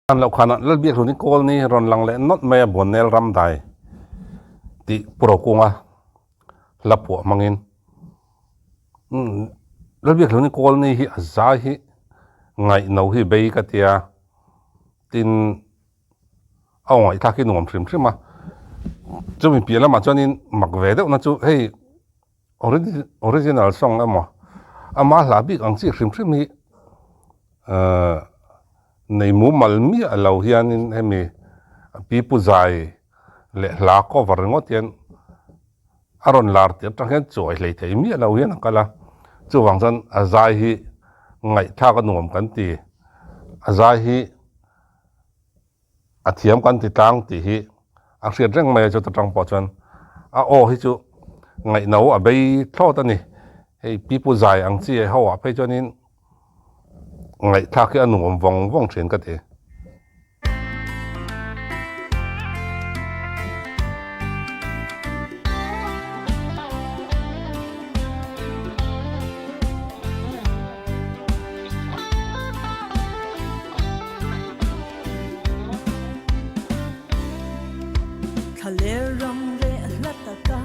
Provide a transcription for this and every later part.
An loh khanah Lalbiakhluni kawl ni rawn lang leh nawlh mai a Buannel ram dai tih Pu Rokunga hla phuah hmangin Lalbiakhluni kawl ni hi a zai hi ngaihno hi bei ka tia tin a aw ngaihthlak hi nuam hrim hrim a chumi piah lamah chuanin mak ve deuhna chu hei original song emaw ama hla bik ang chi hrim hrim hi ahh nei mumal miah lo hianin hemi pipu zai leh hla cover ringawt hian a rawn lar tir atang hian chuai hlei thei miah lo hian a kal a, chuvang chuan a zai hi ngaihthlak a nuam kan ti, a zai hi. A thiam kan ti tlang tih hi a hriat reng mai a chuta tang pawh chuan a aw hi chu ngaihno a bei thlawt a ni. Hei pipu zai ang chi ho ah phei chuanin ngaihthlak hi a nuam vawng vawng thin ka ti. Thlaler ram reh hla taka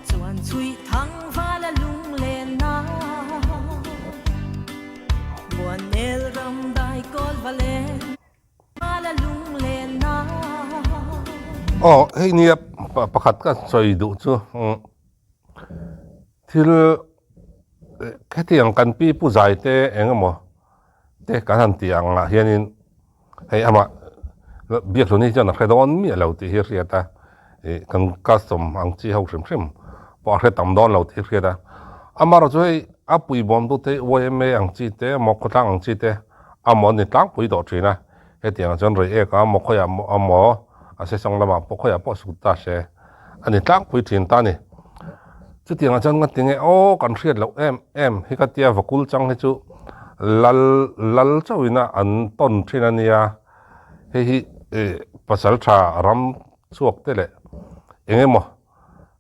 chuan chhuih thang vala lunglenna Buannel ram dai kawl valen vala lunglenna. Aw hei nia pakhat ka sawi duh chu thil khetiang kan pi pu zai te eng emaw te kan han tih ang ah hianin hei amah biakhlun hi chuan a hre dawn miah lo tih hi a hriat a ih kan custom ang chi ho hrim hrim pawh a hre tam dawn lo tih hi a hriat a amaherawh chu hei a puibawm tu te yma ang chi te emaw khawtlang ang chi te amaw an ni tlangpui tawh thin a hetiang ah chuan rei ek a maw khawiah amaw a sesawng lamah pawh khawiah pawh sut ta se a ni tlangpui thin ta a ni chutiang ah chuan nga tinge aw kan hriat loh em em hi ka tia vakul chang hi chu lal lal chauh in a an tawn thin a nia hei hi ih pasal tha ram chhuak te leh eng emaw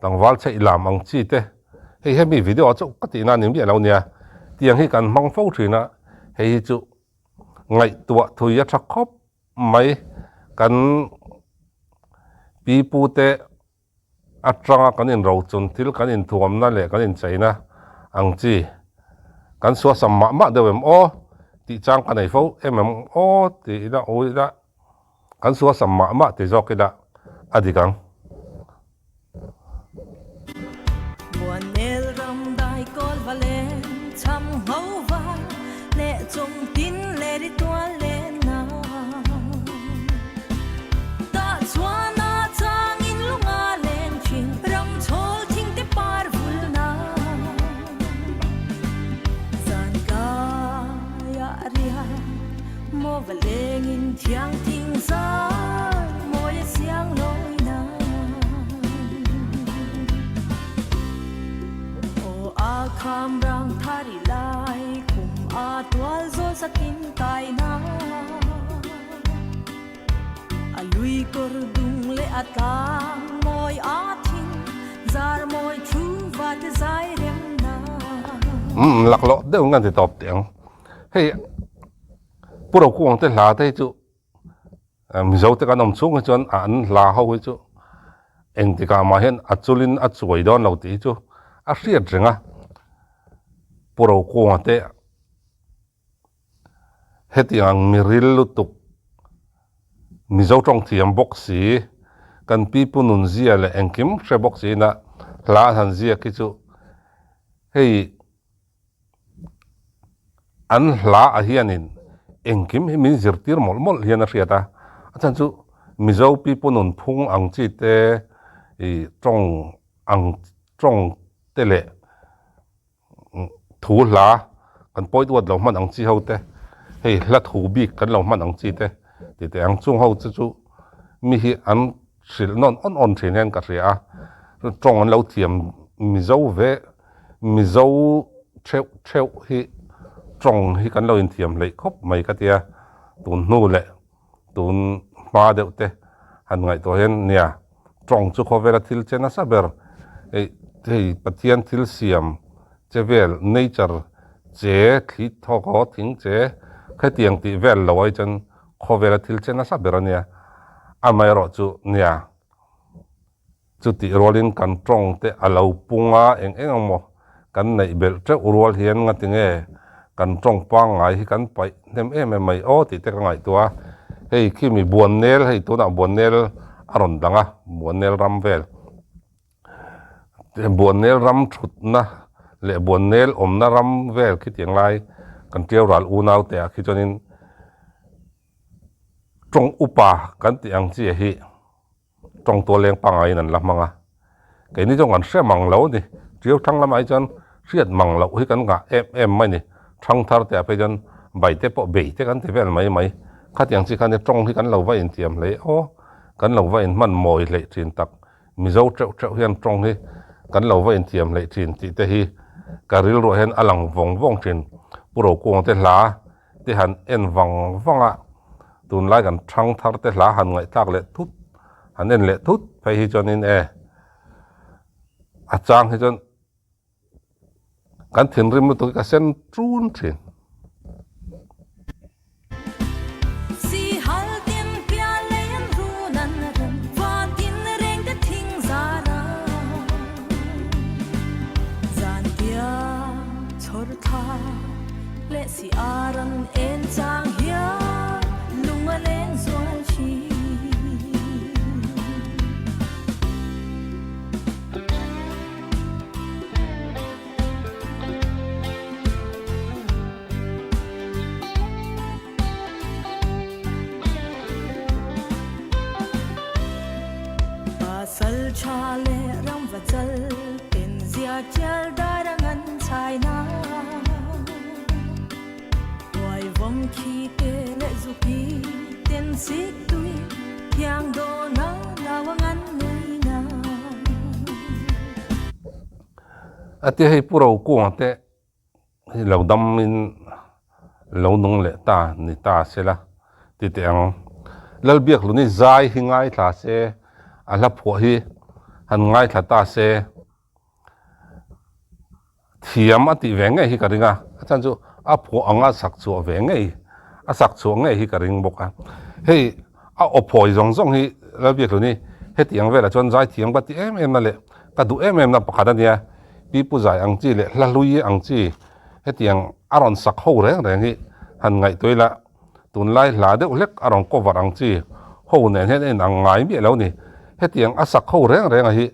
tlangval chheih lam ang chi te hei hemi video ah chauh ka tih na a ni miah lo nia tiang hi kan hmang fo thin a hei hi chu ngaihtuah thui a tha khawp mai kan pi pu te atanga kan inrochun thil kan inthuamna leh kan incheina ang chi kan suasam mah mah deuh em aw tih chang ka nei fo em em aw tih ila aw ila kan suasam mah mah ti zawk ila a dik ang. Buannel ram dai kawl va len cham ngho va leh chung tin le ri tual len na Tah chuan a chang in lunga leng thin ram chhawl thing te par vul na Zan kai ah ria maw va leng in thiang thing zar mawi a siang lawi na Aw a kham rang thari lai kum a tual zawl sakin kai na A lui kawr dung leh a tlang mawi a thing zar mawi thu va te zai rem na. Umm laklawh deuh in kan ti tawp teh ang. Hei Pu Rokunga te hla te hi chu Mizo te kan awm chhung hi chuan an hla ho hi chu engtikah mah hian a chulin a chuai dawn lo tih hi chu a hriat reng a. Pu Rokunga te hetiang ang miril lutuk Mizo tawng thiam bawk si, kan pipu nunzia leh engkim hre bawk si ina hla an han ziak hi chu hei An hla ah hianin engkim hi min zirtir mawlh mawlh hian a hriat a, a chhan chu Mizo pipu nunphung ang chi te ih tawng ang tawng te leh thu hla kan pawi duat lo hman ang chi ho te hei hla thu bik kan lo hman ang chi te tih teh ang chung ho chu chu mi hi an hrilh nawn awn awn thin hian ka hria a, tawng an lo thiam Mizo ve Mizo theuh theuh hi tawng hi kan lo inthiam hleih khawp mai ka tia, tun hnu leh tun hma deuh te han ngaihtuah hian nia tawng chu khawvela thil che nasa ber hei hei Pathian thil siam che vel nature che thli thawk aw thing che khetiang tih vel lo ai chuan. Khawvela thil che nasa ber a nia. Amaherawh chu nia, chutih rualin kan tawng te a lo pung a, eng eng ang maw kan neih belh teuh rual hian ngati nge kan tawng pangngai hi kan paih hnem em em mai aw tih te ka ngaihtuah a. Hei khimi Buannel, hei tunah Buannel a rawn dang a, Buannel ram vel. Buannel ram thutna leh Buannel awmna ram vel khitiang lai kan ṭiau ral unau te ah khi chuanin tawng upa kan tih ang chi hi tawng tual leng pangaiin an la hmang a, keini zawng an hre mang lo a ni. Ṭiau thlang lamah hi chuan hriat mang loh hi kan ngah em em mai a ni. Thang thar te ah phei chuan bai te pawh bei te kan ti vel mai mai. Khatiang chi khan tawng hi kan lo va intiam hle aw, kan lo va inhman mawi hleih thin tak. Mizo teuh teuh hian tawng hi kan lo va inthiam hleih thin tih te hi ka rilruah hian a lang vawng vawng thin. Pu Rokunga te hla te han en vang vang a, tunlai kan thang thar te hla han ngaihthlak leh thut, han en leh thut phei hi chuanin e a chang hi chuan Kan thinrim lutuk hi ka sen ṭun ṭhin. A ti hei Pu Rokunga te hi lo dam in lo nung leh ta ni ta se la ti teh ang. Lalbiakhluni zai hi ngaithla se a hla phuah hi han ngaithla ta se. Thiam a tih ve ngei hi ka ring a, a chhan chu a phuah anga sak chhuah ve ngei, a sak chhuah ngei hi ka ring bawk a. Hei a aw phawi zawng zawng hi Lalbiakhluni hetiang velah chuan zai thiam ka ti em em na leh ka duh em em na pakhat a nia, Pi Pu Zai ang chi leh hla hlui ang chi hetiang a rawn sak ho reng reng hi han ngaihtuah ila tunlai hla deuh hlek a rawn cover ang chi ho nen hian a inang ngai miah lo a ni. Hetiang a sak ho reng reng a hi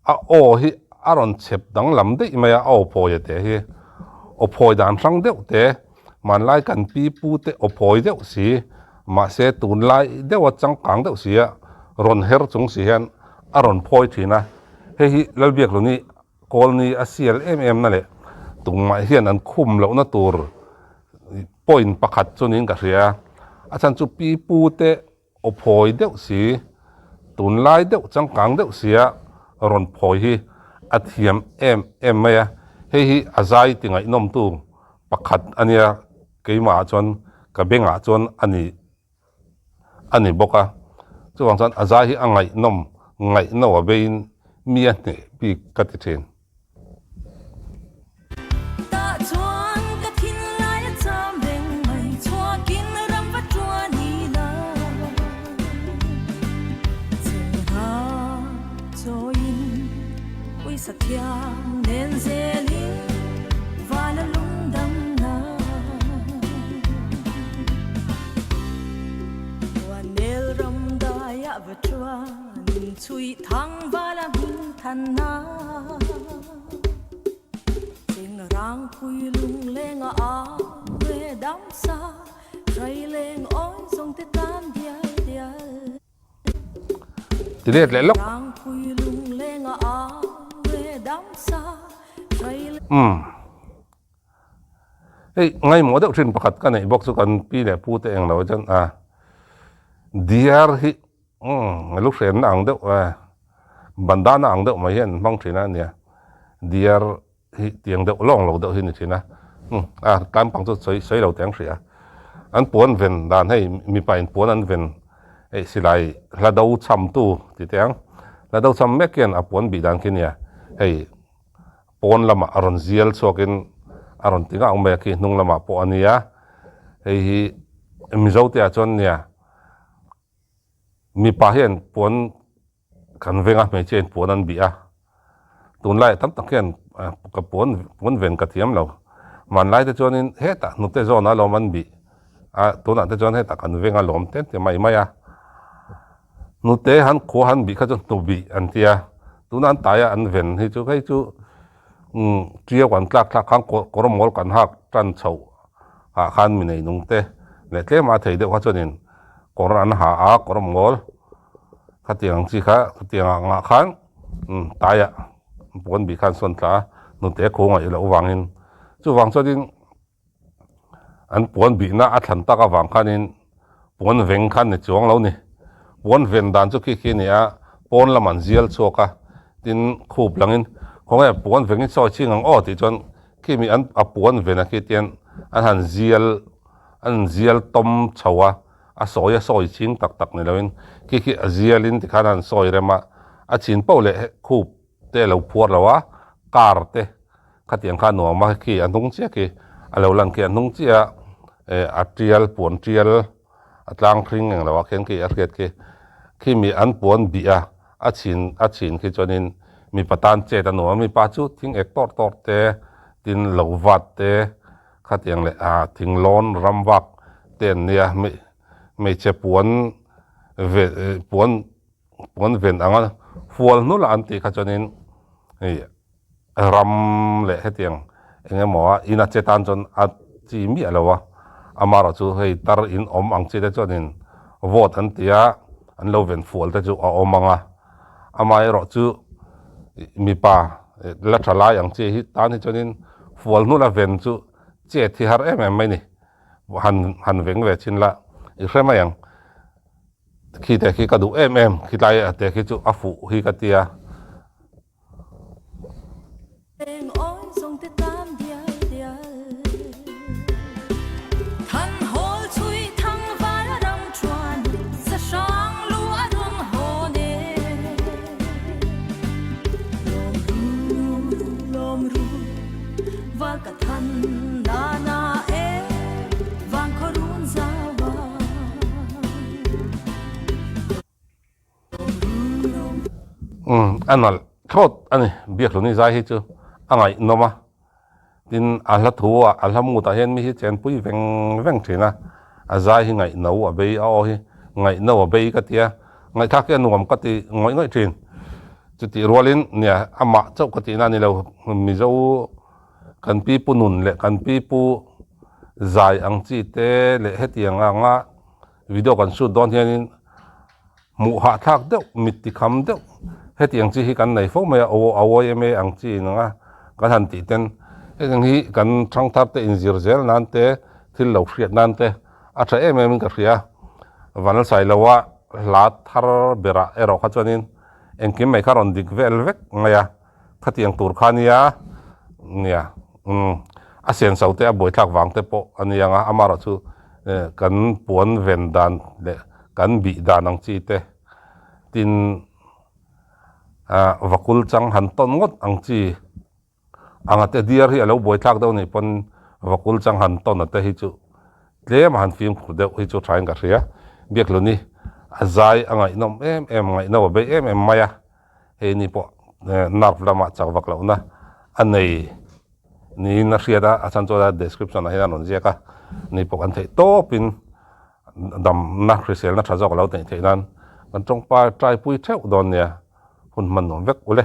A aw hi a rawn chhep danglam daih mai a, a aw phawi a teh hi. Aw phawi dan hrang deuh te, hmanlai kan pi pu te aw phawi deuh si, mahse tunlai deuha changkang deuh si a rawn her chung si hian a rawn phawi thin a. Hei hi Lalbiakluni Kawlni a sial em em na leh tumah hian an khum lohna tur point pakhat chu niin ka hria. A chhan chu pi pu te Aw phawi deuh si, tunlai deuh changkang deuh sia rawn phawi hi a thiam em em mai a, hei hi a zai ti ngaihnawmtu pakhat a nia, keimahah chuan ka bengah chuan a ni a ni bawk a, chuvang chuan a zai hi a ngaihnawm ngaihno a beiin mi a hneh bik ka ti thin. Ti let leh lawk. Umm. Hei ngaimawh deuh thin pakhat ka neih bawk chu kan pi leh pu te englo chuan a diar hi Umm lu hrenna ang deuh eh bandana ang deuh mai hian an hmang thin a nia diar hi tiang deuh lawng lo deuh hi ni thin a umm a tlam pang chu sawi sawi lo teng hrih a an puan ven dan hei mipa in puan an ven hei silai hla do cham tu ti teh ang hla do cham mek hian a puan bih dan khi nia hei pawn lamah a rawn zial chhuak in a rawn ti ngak mai a khi hnung lamah pawh a nia hei hi. Mizo te ah chuan nia mipa hian puan kan veng a, hmeichhia in puan an bih a, tunlai ah tam tak hian ka puan puan ven ka thiam lo, hmanlai te chuanin hetah hnute zawn ah lawm an bih a, tunah te chuan hetah kan veng a lawm tlem ti mai mai a, hnute han khua han bih kha chu hnu bih an tia, tuna an taia an ven hi chu hei chu umm tiau kan tlak thlak khan kawr mawl kan hak tan chhoh ah khan mi nei nung te leh tlem a thei deuh kha chuanin kawr an ha a kawr mawl khatiang ang chi kha khatiang ah ngah khan umm taiah puan bih khan sawn tla a hnute khu ngaih loh vangin chuvang chuanin an puan bihna a thlan tak avang khanin puan veng khan ni chuang lo ni puan ven dan chu khi khi a ni a pawn lam an zial chhuak a tin khup langin khawnge puan veng hi sawi ching ang aw tih chuan khimi an a puan ven a khi tian an han zial an zial tawm chho a. A sawi a sawi ching tak tak ni loin khi khi a zialin tikhan a han sawi rem a, a chin poh leh khup te a lo phuar lo a, car te khatiang kha a nuam a, khi a hnung chiah khi a lo lan khi a hnung chiah a eh a tial puan tial a tlang hring eng lo ah khian khi a hriat khi khimi an puan bih a, a chhin a chhin khi chuanin mipa tan chet a nuam a, mipa chu thing ek tawr tawr te tin lo vat te. Khatiang leh ah thinglawn ram vak te an nia, hmeichhe puan ve puan puan ven anga fual hnul a an tih kha chuanin hei ram leh hetiang eng emaw a in a che tan chuan a chi miah lo a, amaherawh chu hei tar in awm ang chi te chuanin vote an ti a, an lo ven fual te chu a awm ang a, amaherawh chu mipa la tha lai ang chi hi tan hi chuanin fual hnul a ven chu chet hi har em em mai ni han han veng ve chin la i hre mai ang khi te khi ka duh em em khilai a te khi chu a fuh hi ka tia. Umm a nalh thlawt a ni Biakhluni zai hi chu a ngaihnawm a tin a hla thu ah a hla mut ah hian mi hi chenpui veng veng thin a a zai hi ngaihno a bei a aw hi ngaihno a bei ka tia ngaihthlak hi a nuam ka ti ngawih ngawih thin chutih rualin nia amah chauh ka tihna a ni lo Mizo kan pipu nun leh kan pipu zai ang chi te leh hetiang anga Video kan shoot dawn hianin hmuh hahthlak deuh, mit tikham deuh hetiang chi hi kan nei fo mai a, aw a yma ang chi in anga kan han tih ten hetiang hi kan thangthar te inzir zel nan te thil lo hriat nan te a tha em em in ka hria. Vanlalsailoa hla thar berah erawh kha chuanin engkim mai kha rawn dik vel vek mai a. Khatiang tur kha nia, nia, umm, a senso te a buaithlak vang te pawh a nia ang a, amaherawh chu kan puan ven dan leh kan bih dan ang chi te, tin ah vakul chang han tawn ngawt ang chi anga te diar hi a lo buaithlak deuh anih pawn vakul chang han tawn a te hi chu tlem a han fimkhur deuh hi chu thain ka hria. Biakhluni a zai a ngaihnawm em em, ngaihnawm a bei em em mai a. Hei ni pawh nerve lamah chak vak lohna a nei niin a hriat a, a chhan chuan a description ah hian a rawn ziak a, ni pawh kan theih tawpin damna hriselna tha zawk a lo neih theih nan kan tawngpai taipui theuh dawn nia, hun hman nuam vek ule.